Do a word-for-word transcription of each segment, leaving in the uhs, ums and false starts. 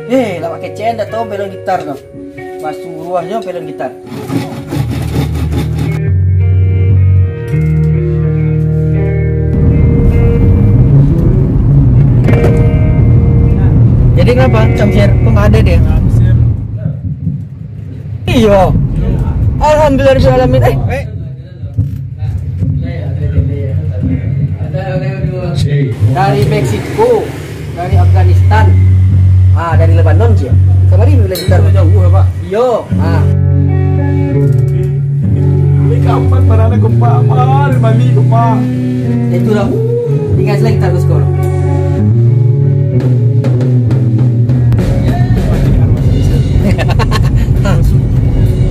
Eh, lah pakai C N dah tau pelon gitar tu. Pas suruah je pelon gitar. Jadi kenapa, Samsir? Kok nggak ada dia? Iyo. Alhamdulillah alamin. Eh. Dari Meksiko, dari Afghanistan, ah, dari Lebanon sih. Kamari bila kita jauh apa? Iyo, ah. Ini kapan mana ada gempa, apa hari balik gempa? Itulah. Ingat lagi taruh skor.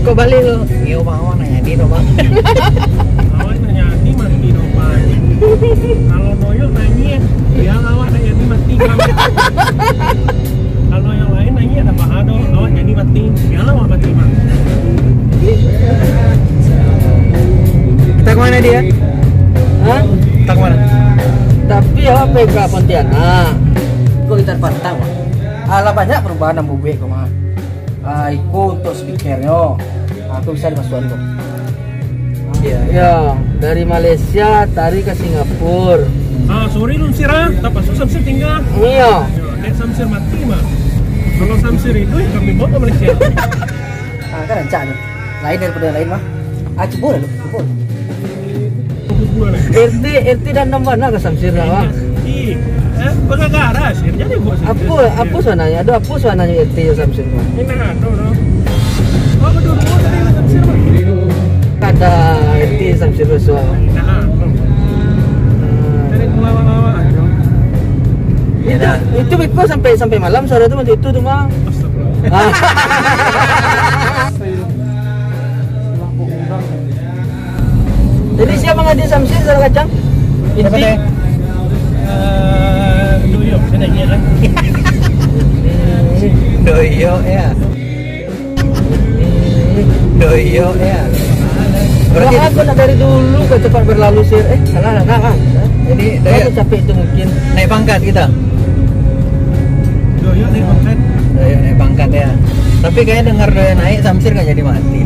Kok balik lo? Iyo, Bang, awak nak jadi tu, Bang. Awak nak jadi mati tu, Bang. Kalau Doyok nangis, biar awak nak jadi mati, Bang. Kalau yang lain nangis, tak apa, Dok. Awak jadi mati, biarlah awak mati, Bang. Kita kemana dia? Hah? Kita kemana? Tapi awak pergi ke Pontianak. Kok kita patah, Bang? Alah, banyak perubahan yang bubuik kau, mah. Ah, iko untuk speakernyo. Ah, aku bisa dimasukan kau. Iya. Ya, dari Malaysia tarik ke Singapura. Ah, sorry Lun Sir, ah. Tapi susah bisa tinggal. Iya. Ya, nek Samsir mati mah. Kalau Samsir hidup, kami bawa ke Malaysia. Ah, kan rancak ni. Lain daripada yang lain mah. Ah, cuba lah lu, cuba. R T, R T dan enam warna ke Samsir lah, Bang? Ih, eh, bagagara, Sir. Jadi buat Sir. Apa, apa suananyo? Ada apa suananyo R T dan Samsir, Bang? Ini nah, no, no. Apa dulu tadi Samsir, Bang? Ada R T Samsir Joshua. Nah, no. Dari lawak-lawak aja. Itu, itu beko sampai, sampai malam suara tu macam itu tu, Bang. Astagfirullah. Ah. Jadi siapa ngadi Samsir, Sarawak Kacang? Siapa Inti? Teh? Eh, Doyok, saya nak ingat lah. Doyok, ya. Doyok, ya. Berarti Wah, aku nak dari dulu kau cepat berlalu, Sir. Eh, salah lah, nah, nah. Jadi, Kau Doyok capek tu mungkin. Naik pangkat kita. Doyok naik pangkat. Doyok naik pangkat, ya. Tapi kayaknya dengar Doyok naik, Samsir nggak jadi mati.